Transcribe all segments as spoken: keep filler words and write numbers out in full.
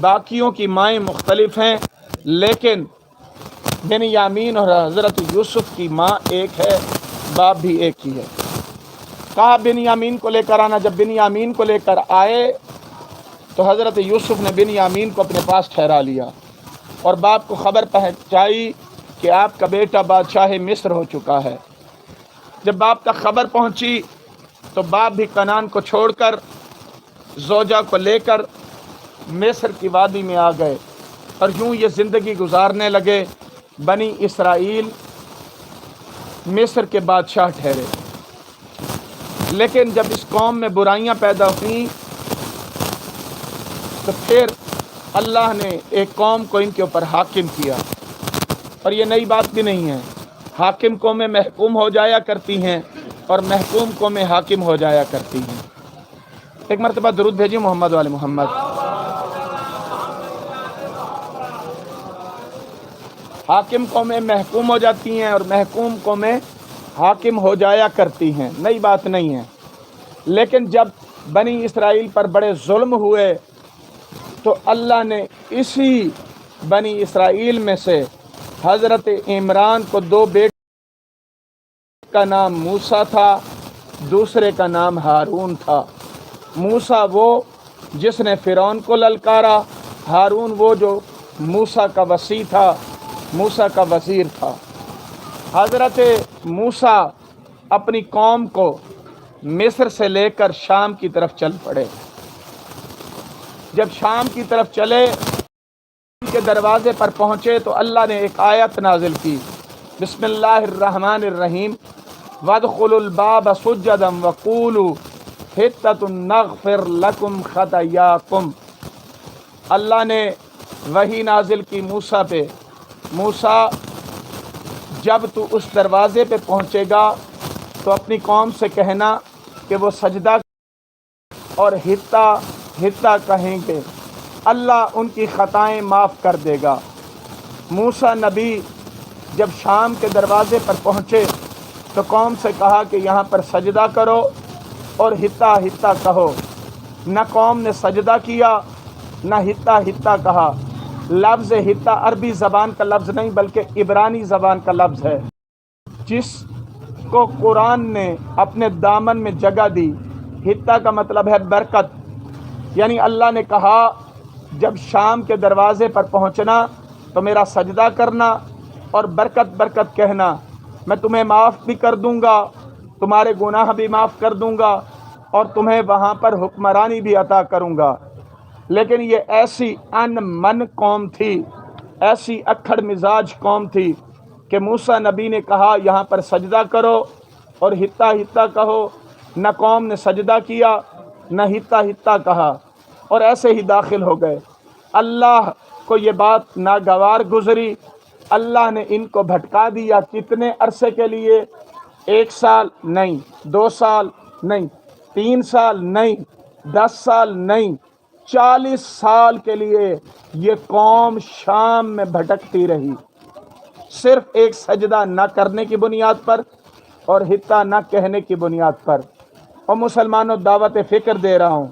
باقیوں کی مائیں مختلف ہیں، لیکن بنیامین اور حضرت یوسف کی ماں ایک ہے، باپ بھی ایک ہی ہے۔ کہا بنیامین کو لے کر آنا۔ جب بنیامین کو لے کر آئے تو حضرت یوسف نے بنیامین کو اپنے پاس ٹھہرا لیا اور باپ کو خبر پہنچائی کہ آپ کا بیٹا بادشاہ مصر ہو چکا ہے۔ جب باپ تک خبر پہنچی تو باپ بھی کنعان کو چھوڑ کر، زوجہ کو لے کر مصر کی وادی میں آ گئے اور یوں یہ زندگی گزارنے لگے۔ بنی اسرائیل مصر کے بادشاہ ٹھہرے، لیکن جب اس قوم میں برائیاں پیدا ہوئیں تو پھر اللہ نے ایک قوم کو ان کے اوپر حاکم کیا۔ اور یہ نئی بات بھی نہیں ہے، حاکم قومیں محکوم ہو جایا کرتی ہیں اور محکوم قومیں حاکم ہو جایا کرتی ہیں۔ ایک مرتبہ درود بھیجیے محمد والے محمد۔ حاکم قومیں محکوم ہو جاتی ہیں اور محکوم قومیں حاکم ہو جایا کرتی ہیں، نئی بات نہیں ہے۔ لیکن جب بنی اسرائیل پر بڑے ظلم ہوئے تو اللہ نے اسی بنی اسرائیل میں سے حضرت عمران کو دو بیٹے، کا نام موسیٰ تھا، دوسرے کا نام ہارون تھا۔ موسیٰ وہ جس نے فرعون کو للکارا، ہارون وہ جو موسیٰ کا وصی تھا، موسیٰ کا وزیر تھا۔ حضرت موسیٰ اپنی قوم کو مصر سے لے کر شام کی طرف چل پڑے۔ جب شام کی طرف چلے، کے دروازے پر پہنچے تو اللہ نے ایک آیت نازل کی، بسم اللہ الرحمن الرحیم، وادخلوا الباب سجدا وقولوا حطة نغفر لکم خطاياکم۔ اللہ نے وحی نازل کی موسیٰ پہ، موسیٰ، جب تو اس دروازے پہ پہنچے گا تو اپنی قوم سے کہنا کہ وہ سجدہ اور حطہ حطہ کہیں گے، اللہ ان کی خطائیں معاف کر دے گا۔ موسیٰ نبی جب شام کے دروازے پر پہنچے تو قوم سے کہا کہ یہاں پر سجدہ کرو اور حطہ حطہ کہو۔ نہ قوم نے سجدہ کیا، نہ حطہ حطہ کہا۔ لفظ حطہ عربی زبان کا لفظ نہیں بلکہ عبرانی زبان کا لفظ ہے۔ جس کو قرآن نے اپنے دامن میں جگہ دی، حطہ کا مطلب ہے برکت، یعنی اللہ نے کہا، جب شام کے دروازے پر پہنچنا تو میرا سجدہ کرنا اور برکت برکت کہنا، میں تمہیں معاف بھی کر دوں گا، تمہارے گناہ بھی معاف کر دوں گا اور تمہیں وہاں پر حکمرانی بھی عطا کروں گا۔ لیکن یہ ایسی ان من قوم تھی، ایسی اکھڑ مزاج قوم تھی کہ موسیٰ نبی نے کہا، یہاں پر سجدہ کرو اور حطہ حطہ کہو۔ نہ قوم نے سجدہ کیا، نہ حطہ حطہ کہا، اور ایسے ہی داخل ہو گئے۔ اللہ کو یہ بات ناگوار گزری، اللہ نے ان کو بھٹکا دیا۔ کتنے عرصے کے لیے؟ ایک سال نہیں، دو سال نہیں، تین سال نہیں، دس سال نہیں، چالیس سال کے لیے یہ قوم شام میں بھٹکتی رہی، صرف ایک سجدہ نہ کرنے کی بنیاد پر اور حطہ نہ کہنے کی بنیاد پر۔ اور مسلمانوں، دعوت فکر دے رہا ہوں،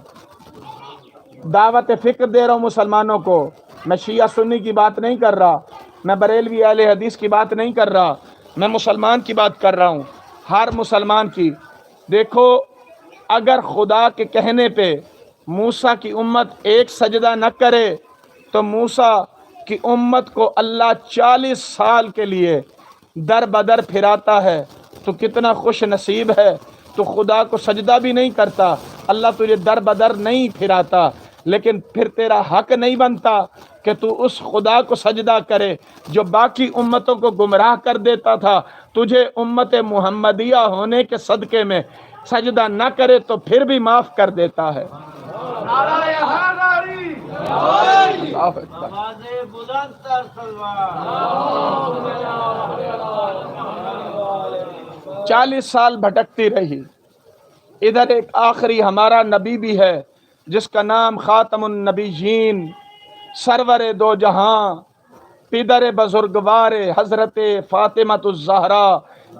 دعوت فکر دے رہا ہوں مسلمانوں کو۔ میں شیعہ سنی کی بات نہیں کر رہا، میں بریلوی اہل حدیث کی بات نہیں کر رہا، میں مسلمان کی بات کر رہا ہوں، ہر مسلمان کی۔ دیکھو، اگر خدا کے کہنے پہ موسیٰ کی امت ایک سجدہ نہ کرے تو موسیٰ کی امت کو اللہ چالیس سال کے لیے در بدر پھراتا ہے۔ تو کتنا خوش نصیب ہے، تو خدا کو سجدہ بھی نہیں کرتا، اللہ تجھے در بدر نہیں پھراتا، لیکن پھر تیرا حق نہیں بنتا کہ تو اس خدا کو سجدہ کرے جو باقی امتوں کو گمراہ کر دیتا تھا، تجھے امت محمدیہ ہونے کے صدقے میں سجدہ نہ کرے تو پھر بھی معاف کر دیتا ہے۔ نعرہ حیدری! اللہ اکبر۔ آواز بلند تر تلوار۔ چالیس سال بھٹکتی رہی۔ ادھر ایک آخری ہمارا نبی بھی ہے، جس کا نام خاتم النبیین، سرور دو جہاں، پدر بزرگوار حضرت فاطمۃ الزہرا،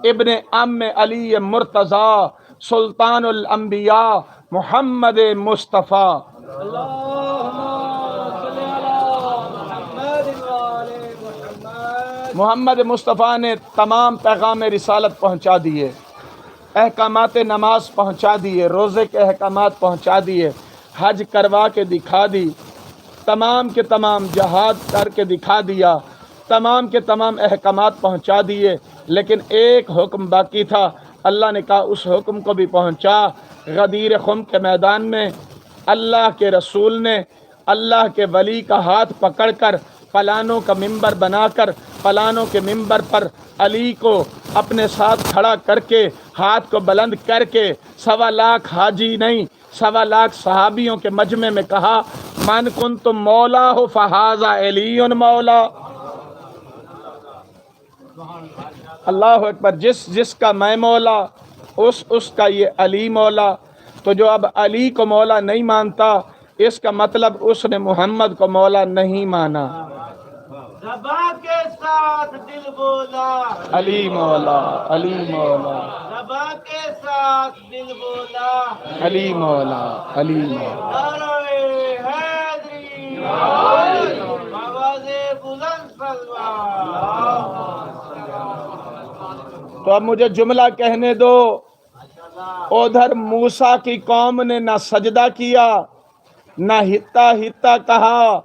ابن عم علی مرتضی، سلطان الانبیاء محمد مصطفیٰ۔ محمد مصطفیٰ نے تمام پیغام رسالت پہنچا دیے، احکامات نماز پہنچا دیے، روزے کے احکامات پہنچا دیے، حج کروا کے دکھا دی، تمام کے تمام جہاد کر کے دکھا دیا، تمام کے تمام احکامات پہنچا دیے، لیکن ایک حکم باقی تھا۔ اللہ نے کہا، اس حکم کو بھی پہنچا۔ غدیر خم کے میدان میں اللہ کے رسول نے، اللہ کے ولی کا ہاتھ پکڑ کر، پلانوں کا ممبر بنا کر، پلانوں کے ممبر پر علی کو اپنے ساتھ کھڑا کر کے، ہاتھ کو بلند کر کے، سوا لاکھ حاجی نہیں، سوا لاکھ صحابیوں کے مجمع میں کہا، من کنت مولا ہو فہذا علی مولا۔ اللہ اکبر۔ جس جس کا میں مولا، اس اس کا یہ علی مولا۔ تو جو اب علی کو مولا نہیں مانتا، اس کا مطلب اس نے محمد کو مولا نہیں مانا۔ زباں کے ساتھ دل بولا۔ علی مولا، علی مولا۔ زباں کے ساتھ دل بولا۔ علی مولا، علی مولا۔ نعرہ حیدری۔ آواز بلند سلوات۔ تو اب مجھے جملہ کہنے دو۔ ادھر موسیٰ کی قوم نے نہ سجدہ کیا، نہ ہتا ہتا کہا۔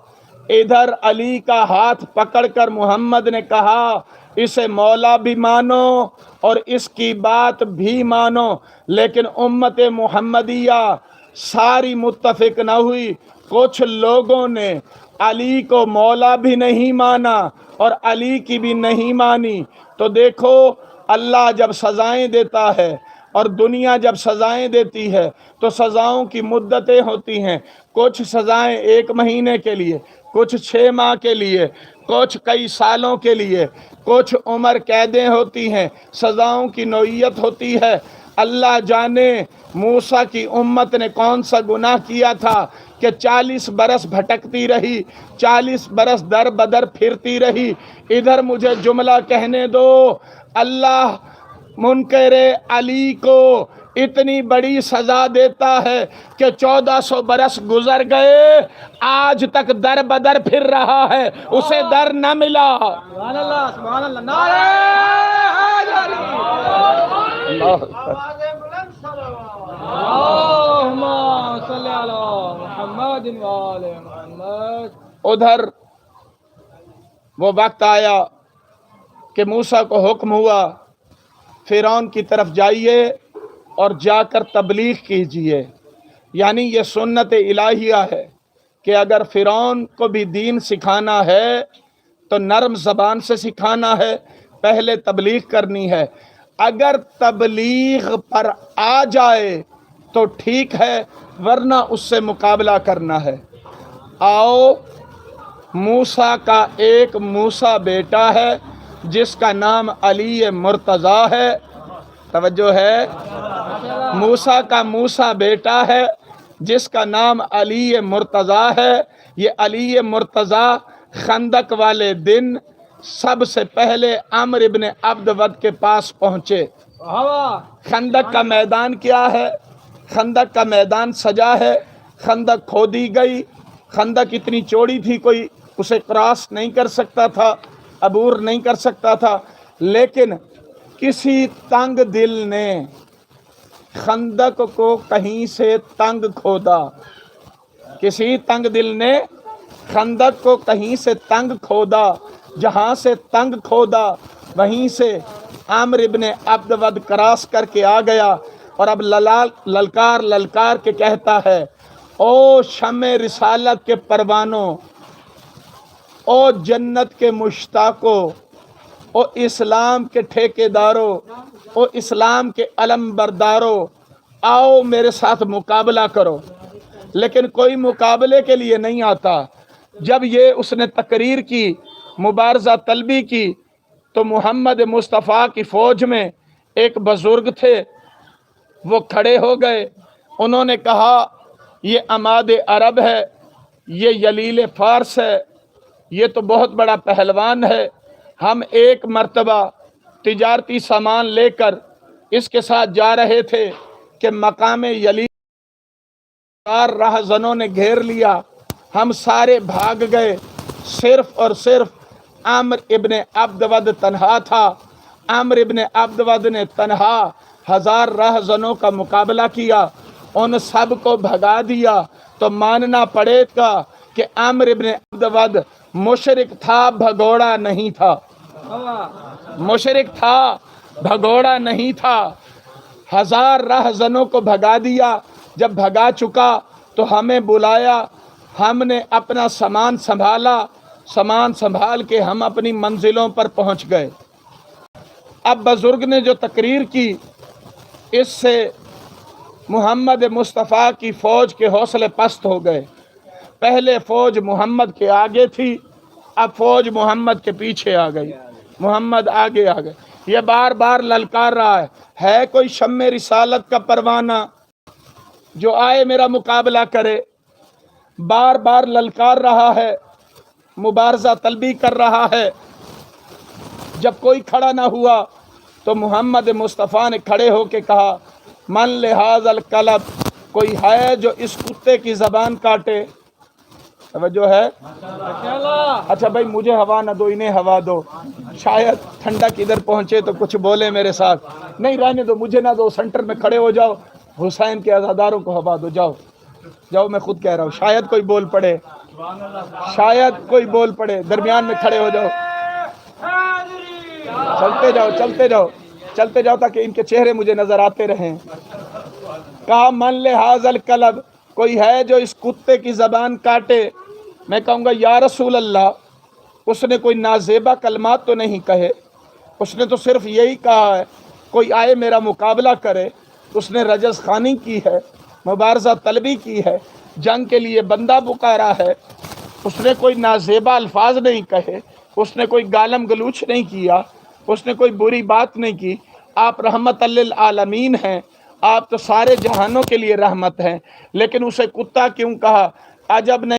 ادھر علی کا ہاتھ پکڑ کر محمد نے کہا، اسے مولا بھی مانو اور اس کی بات بھی مانو، لیکن امت محمدیہ ساری متفق نہ ہوئی۔ کچھ لوگوں نے علی کو مولا بھی نہیں مانا اور علی کی بھی نہیں مانی۔ تو دیکھو، اللہ جب سزائیں دیتا ہے اور دنیا جب سزائیں دیتی ہے، تو سزاؤں کی مدتیں ہوتی ہیں۔ کچھ سزائیں ایک مہینے کے لیے، کچھ چھ ماہ کے لیے، کچھ کئی سالوں کے لیے، کچھ عمر قیدیں ہوتی ہیں، سزاؤں کی نوعیت ہوتی ہے۔ اللہ جانے موسیٰ کی امت نے کون سا گناہ کیا تھا کہ چالیس برس بھٹکتی رہی، چالیس برس در بدر پھرتی رہی۔ ادھر مجھے جملہ کہنے دو، اللہ منکر علی کو اتنی بڑی سزا دیتا ہے کہ چودہ سو برس گزر گئے، آج تک در بدر پھر رہا ہے، اسے در نہ ملا۔ سبحان اللہ، سبحان اللہ، نعرہ حیدری۔ اللہ اکبر۔ آواز بلند سلوات۔ اللہم صلی علی محمد و آل محمد۔ ادھر وہ وقت آیا کہ موسیٰ کو حکم ہوا، فرعون کی طرف جائیے اور جا کر تبلیغ کیجیے۔ یعنی یہ سنت الہیہ ہے کہ اگر فرعون کو بھی دین سکھانا ہے تو نرم زبان سے سکھانا ہے، پہلے تبلیغ کرنی ہے۔ اگر تبلیغ پر آ جائے تو ٹھیک ہے، ورنہ اس سے مقابلہ کرنا ہے۔ آؤ، موسیٰ کا ایک موسیٰ بیٹا ہے جس کا نام علی مرتضیٰ ہے۔ توجہ ہے؟ موسیٰ کا موسیٰ بیٹا ہے جس کا نام علی مرتضیٰ ہے۔ یہ علی مرتضیٰ خندق والے دن سب سے پہلے عمرو ابن عبد ود کے پاس پہنچے۔ خندق کا میدان کیا ہے؟ خندق کا میدان سجا ہے، خندق کھودی گئی۔ خندق اتنی چوڑی تھی، کوئی اسے کراس نہیں کر سکتا تھا، عبور نہیں کر سکتا تھا، لیکن کسی تنگ دل نے خندق کو کہیں سے تنگ کھودا۔ کسی تنگ دل نے خندق کو کہیں سے تنگ کھودا، جہاں سے تنگ کھودا، وہیں سے عمرو ابن عبد ود کراس کر کے آ گیا۔ اور اب للال-، للکار للکار کے کہتا ہے، او شمع رسالت کے پروانوں، او جنت کے مشتاقوں، او اسلام کے ٹھیکیداروں، او اسلام کے علمبرداروں، آؤ میرے ساتھ مقابلہ کرو۔ لیکن کوئی مقابلے کے لیے نہیں آتا۔ جب یہ اس نے تقریر کی، مبارزہ طلبی کی، تو محمد مصطفیٰ کی فوج میں ایک بزرگ تھے، وہ کھڑے ہو گئے۔ انہوں نے کہا، یہ عماد عرب ہے، یہ یلیل فارس ہے، یہ تو بہت بڑا پہلوان ہے۔ ہم ایک مرتبہ تجارتی سامان لے کر اس کے ساتھ جا رہے تھے کہ مقام یلیل چار رہزنوں نے گھیر لیا۔ ہم سارے بھاگ گئے، صرف اور صرف عامر ابن عبد ود تنہا تھا۔ عامر ابن عبد ود نے تنہا ہزار رہزنوں کا مقابلہ کیا، ان سب کو بھگا دیا۔ تو ماننا پڑے گا کہ عامر ابن عبد ود مشرک تھا، بھگوڑا نہیں تھا۔ مشرک تھا، بھگوڑا نہیں تھا۔ ہزار رہزنوں کو بھگا دیا۔ جب بھگا چکا تو ہمیں بلایا، ہم نے اپنا سامان سنبھالا، سامان سنبھال کے ہم اپنی منزلوں پر پہنچ گئے۔ اب بزرگ نے جو تقریر کی، اس سے محمد مصطفیٰ کی فوج کے حوصلے پست ہو گئے۔ پہلے فوج محمد کے آگے تھی، اب فوج محمد کے پیچھے آ گئی، محمد آگے آ گئے۔ یہ بار بار للکار رہا ہے، ہے کوئی شمع رسالت کا پروانہ جو آئے میرا مقابلہ کرے؟ بار بار للکار رہا ہے، مبارزہ طلبی کر رہا ہے۔ جب کوئی کھڑا نہ ہوا تو محمد مصطفیٰ نے کھڑے ہو کے کہا، من لہذا الکلب، کوئی ہے جو اس کتے کی زبان کاٹے؟ توجہ ہے؟ اچھا بھائی، مجھے ہوا نہ دو، انہیں ہوا دو، شاید ٹھنڈک ادھر پہنچے تو کچھ بولے میرے ساتھ۔ نہیں، رہنے دو، مجھے نہ دو، سینٹر میں کھڑے ہو جاؤ، حسین کے عزاداروں کو ہوا دو۔ جاؤ، جاؤ، میں خود کہہ رہا ہوں، شاید کوئی بول پڑے، شاید کوئی بول پڑے، درمیان میں کھڑے ہو جاؤ۔ چلتے جاؤ، چلتے جاؤ، چلتے جاؤ، تاکہ ان کے چہرے مجھے نظر آتے رہیں۔ کہا، من لہذا الکلب، کوئی ہے جو اس کتے کی زبان کاٹے؟ میں کہوں گا، یا رسول اللہ، اس نے کوئی نازیبا کلمات تو نہیں کہے، اس نے تو صرف یہی کہا ہے، کوئی آئے میرا مقابلہ کرے۔ اس نے رجز خوانی کی ہے، مبارزہ طلبی کی ہے، جنگ کے لیے بندہ پکارا ہے۔ اس نے کوئی نازیبا الفاظ نہیں کہے، اس نے کوئی گالم گلوچ نہیں کیا، اس نے کوئی بری بات نہیں کی۔ آپ رحمت للعالمین ہیں، آپ تو سارے جہانوں کے لیے رحمت ہیں، لیکن اسے کتا کیوں کہا؟ عجب نہیں